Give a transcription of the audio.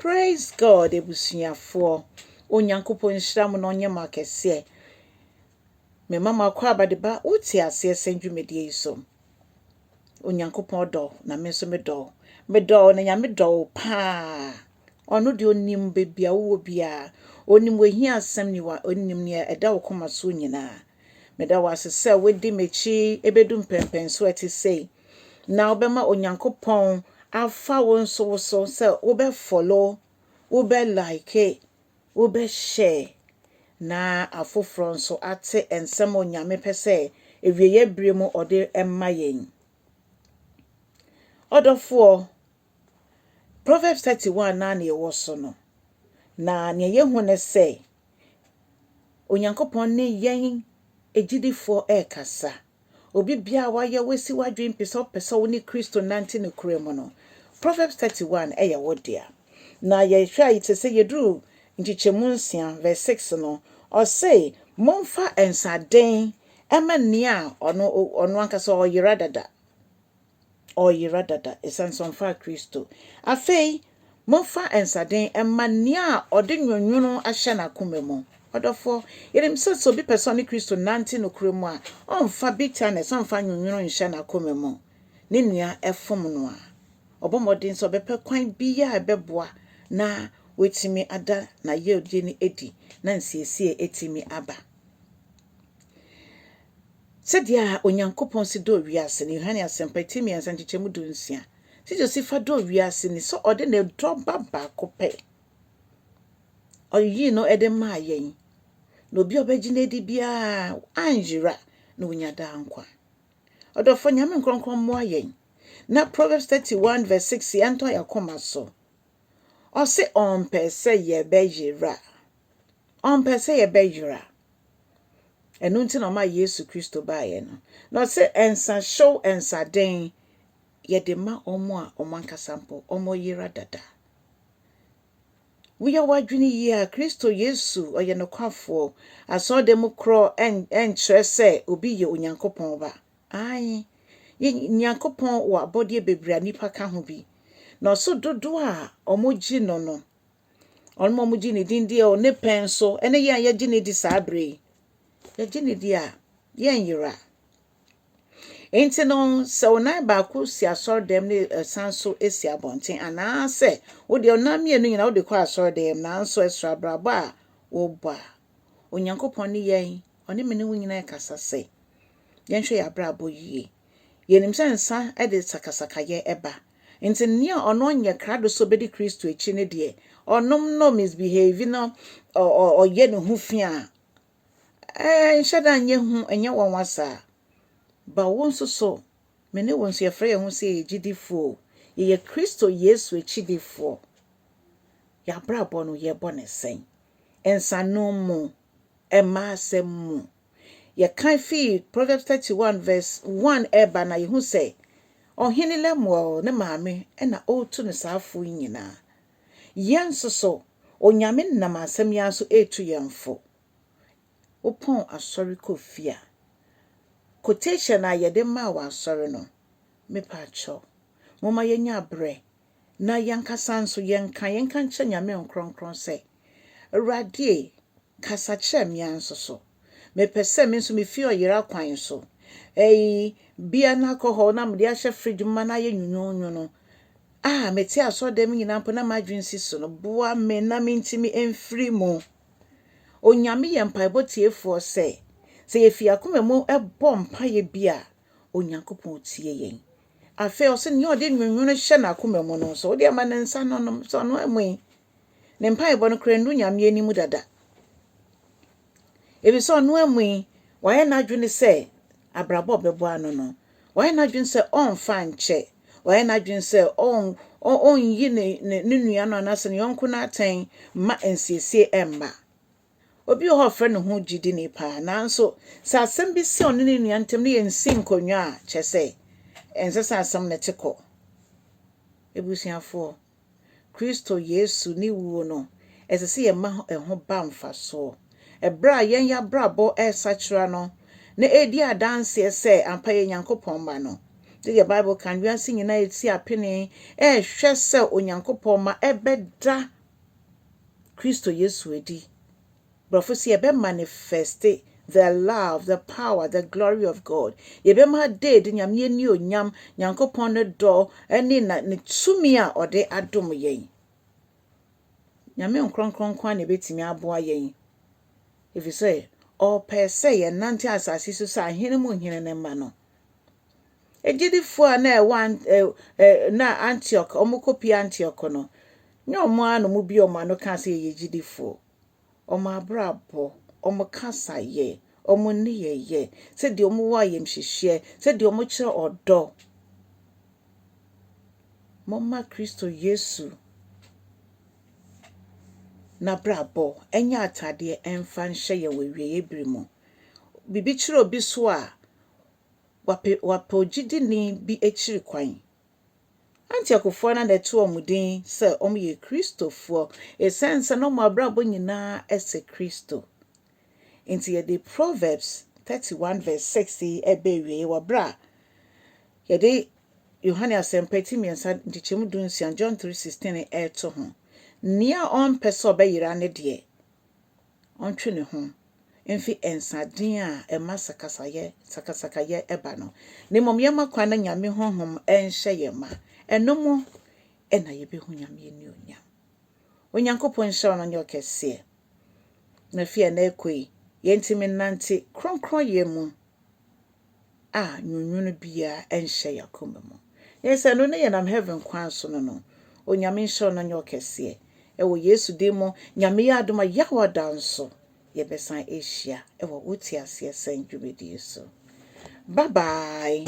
Praise God abusuafoɔ. Onyankopɔn nhyira mo na ɔnyɛ mo akɛseɛ. Mema mo akwaaba de ba wote aseɛ sɛn dwumadie yi so. Onyankopɔn dɔ na me nso medɔ wo. Medɔ wo na Nyame dɔ wo paa. Ɔno deɛ onim baabi a wowɔ biara. Onim w'ahia asɛm ne wa onim nea ɛda wo koma so nyinaa. Meda wo ase sɛ wodi m'akyi ebedu mpɛmpɛnso a ɛte sei. Na wobɛma Onyankopɔn afa wo nso wo so sɛ wobɛfollow, wobɛ-like, wobɛshare na afoforɔ nso ate nsɛm a Onyame pɛ sɛ awieeɛ bere mu ɔde ma yɛn. Ɔdɔfoɔ, Proverbs 31 na nea ɛwɔ so no. Na nea yɛhu ne sɛ, Onyankopɔn ne yɛn agyidifoɔ ɛrekasa. Obi biara wayɛ wasi w'adwene pi sɛ ɔpɛ sɛ wo ne Kristo nante ne kura mu no, Proverbs 31 ɛyɛ wo dea. Na yɛhwɛ a te sɛ yɛduru nkyekyɛmu 6 verse 6 no, ɔse, momfa nsaden ɛma nea ɔno ankasa ɔyera dada. Ɔyera dada ɛsiane sɛ ɔmfaa Kristo. Afei, momfa nsaden ɛma nea ɔde nwonwono ahyɛ n'akoma mu. Ɔdɔfoɔ, yɛnim sɛ obi pɛ sɛ ɔne Kristo nante nokorɛ mu a, ɔmfa bitterness, ɔmfa nwonwono nhyɛ n'akoma mu. Ne nua ɛfom no a, ɔbɔ mmɔden sɛ ɔbɛpɛ kwan biara a ɛbɛboa na watumi ada n'ayɛyɛdeɛ no adi na nsiesie atumi aba. Sɛdeɛ Onyankopɔn si dɔɔ wiase no, Yohane Asɛmpa ti 3 nkyekyɛmu 16. Sɛdeɛ osi fa dɔɔ wiase ni sɛ ɔde ne dɔba baako pɛ ɔyii no de maa yɛn. Na obi a ɔbɛgye no adi biara anyera na onya daa nkwa. Ɔdɔfoɔ, Nyame nkronkron mmoa yɛn. Na Proverbs 31 verse 6 yɛntɔ yɛn akoma so. Ɔse ɔmpɛ sɛ yɛbɛyera. Ɔmpɛ sɛ yɛbɛyera. Ɛno nti na ɔma Yesu Kristo baeɛ no. Na ɔse nsahyɛw nsaden yɛde ma ɔmo a ɔmo ankasa mpo ɔmo yera dada. Woyɛ w'adwene yie a Kristo Yesu ɔyɛ nokwafoɔ. Asɔredan mu korɔ ɛnkyerɛ sɛ obi yɛ Onyankopɔn ba. Ae, Nyankopɔn wɔ abɔdeɛ bebree a nnipa ka ho bi. Na ɔso dodoɔ a ɔmo gye no, ɔmo a ɔmo gye ne din di a ne pɛn so ɛne yɛn a yɛgye ne di saa bere yi. Yɛgye ne di a, yɛnyera. Nti no, sɛ wo nan baako si asɔredan mu ne ɛsan so si abɔnten anaasɛ wode wo nan mmienu nyinaa wode kɔ asɔredan mu nanso ɛsoro abrabɔ a wobɔ a, Onyankopɔn ne yɛn, ɔne me ne wo nyinaa kasa sɛ, yɛnhwɛ yɛn abrabɔ yie. Yɛnim sɛ nsa de sakasakayɛ ɛba. Nti nea ɔno ɔnyɛ krado sɛ obɛdi Kristo akyi ne deɛ, ɔnom no misbehave no, ɔyɛ ne ho fi a, ɛnhyɛ da nyɛ hu, ɛnyɛ nwanwa saa. Ba wo nso so, me ne wo nso yɛfrɛ yɛn ho sɛ yɛyɛ gyidifoɔ. Yɛyɛ Kristo Yesu akyidifoɔ. Yɛn abrabɔ no yɛbɔ ne sɛn? Nsanom mu, mmaa asɛm mu. Yɛkan fii Proverbs 31 verse 1 ɛreba na yɛhu sɛ ɔhene Lemuel ne maame ɛna ɔretu no saa afo yi nyinaa. Yɛn nso so, Onyame nam asɛm yi ara so ɛretu yɛn fo. Wopɔn asɔre kɔ fie a, quotation a yɛde maa wɔ asɔre no, mepa akyɛw. Momma yɛnya aberɛ na yɛnkasa nso yɛnka nkyerɛ Nyame nkronkron sɛ, Awurade, kasa kyerɛ me ara nso so. Mepɛ sɛ me nso mefi ɔyera kwan so. Ɛyi, bia na alcohol na mede ahyɛ fridge mu ma no ayɛ nwunwunwunu. A mete asɔredan mu nyinaa mpo na m'adwene si so no, boa me na mentumi mfiri mu. Onyame yɛ mpaebɔ tiefoɔ sɛ yɛfi akoma mu ɛbɔ mpaeɛ bi a, Onyankopɔn tie yɛn. Afei ɔsɛ nea ɔde nwunwunu hyɛ n'akoma mu no nso, wode ama ne nsa no nom sɛ ɔno amu yi. Ne mpaebɔ no koraa ndu Nyame anim dada. Ebi sɛ ɔno amu yi, wayɛ n'adwene sɛ abrabɔ bɛbɔ ano no. Wayɛ n'adwene sɛ ɔmfa nkyɛ. Wayɛ n'adwene sɛ ɔnyi ne nua no anaasɛ ne yɔnko no atɛn mma nsiesie mma. Obi wɔ hɔ a ɔfrɛ ne ho gyidini paa nanso sɛ asɛm bi si ɔne ne nua ntam ne yɛnsi nkonnwa a, kyerɛ sɛ ɛnsɛ sɛ asɛm no te kɔ. Abusuafoɔ, Kristo Yesu ne wuo no, ɛsɛ sɛ yɛma ɛho ba mfasoɔ. Ɛberɛ a yɛn yɛabrabɔ ɛresakyera no, na ɛredi adanseɛ sɛ ampa yɛ Nyankopɔn mma no. Sɛdeɛ Bible ka no, wiase nyinaa eti apene ɛrehwɛ sɛ Onyankopɔn ma ɛbɛda Kristo Yesu adi. Borɔfo sɛ yɛbɛ manifeste the love, the power, the glory of God. Yɛbɛma ada adi Nyame anuonyam, Nyankopɔn ne dɔ ne na ne tumi a ɔde adom yɛn. Nyame nkronkron nko ara na ebetumi aboa yɛn. Efisɛ ɔpɛ sɛ yɛnante asase so sɛ ahene mu hene ne mma no. Agyidifoɔ a na ɛwɔ na Antioch, wɔn kɔpie Antioch no, nyɛ wɔn ara na wɔn bue wɔn ano kaa sɛ yɛyɛ gyidifoɔ. Wɔn abrabɔ, wɔn kasayɛ, wɔn nneyɛeɛ, sɛdeɛ wɔwɔ ayamhyehyeɛ, sɛdeɛ wɔkyerɛ ɔdɔ. Momma Kristo Yesu n'abrabɔ nyɛ atadeɛ mfa nhyɛ yɛn wɔ awieeɛ bere mu. Biribi kyerɛ obi so a, wapɛ wapɛ ogyidini bi akyiri kwan. Antiochfoɔ no na ɛto wɔn din sɛ wɔyɛ Kristofoɔ ɛsiane sɛ na wɔn abrabɔ nyinaa sɛ Kristo. Nti yɛde Proverbs 31 verse 6 yi ɛbɛ awie wɔ berɛ a yɛde Yohane Asɛmpa ti 3 nkyekyɛmu 16, John 3:16, ɛreto ho. Nea ɔmpɛ sɛ ɔbɛyera ne deɛ, ɔntwe ne ho mfi nsaden a ɛma sakasayɛ sakasakayɛ ɛba no. Na mmom yɛma kwan na Nyame honhom ɛnhyɛ yɛn ma. Ɛno mu ɛna yɛbɛhu Nyame anuonyam. Onyankopɔn nhyira wo na ɔnyɛ wo kɛseɛ. Na fi ɛnnɛ ɛkɔ yi, yɛntumi nnante kronkronyɛ mu a nwunwunu biara ɛnhyɛ yɛn akoma mu. Na sɛ ɛno ne yɛnam heaven kwan so no, Onyame nhyira wo na ɔnyɛ wo kɛseɛ. Ɛwɔ Yesu din mu, Nyame yɛ adom a Yahweh da nso, yɛbɛsan ahyia ɛwɔ Wote Aseɛ Sɛn dwumadie so. Bye bye.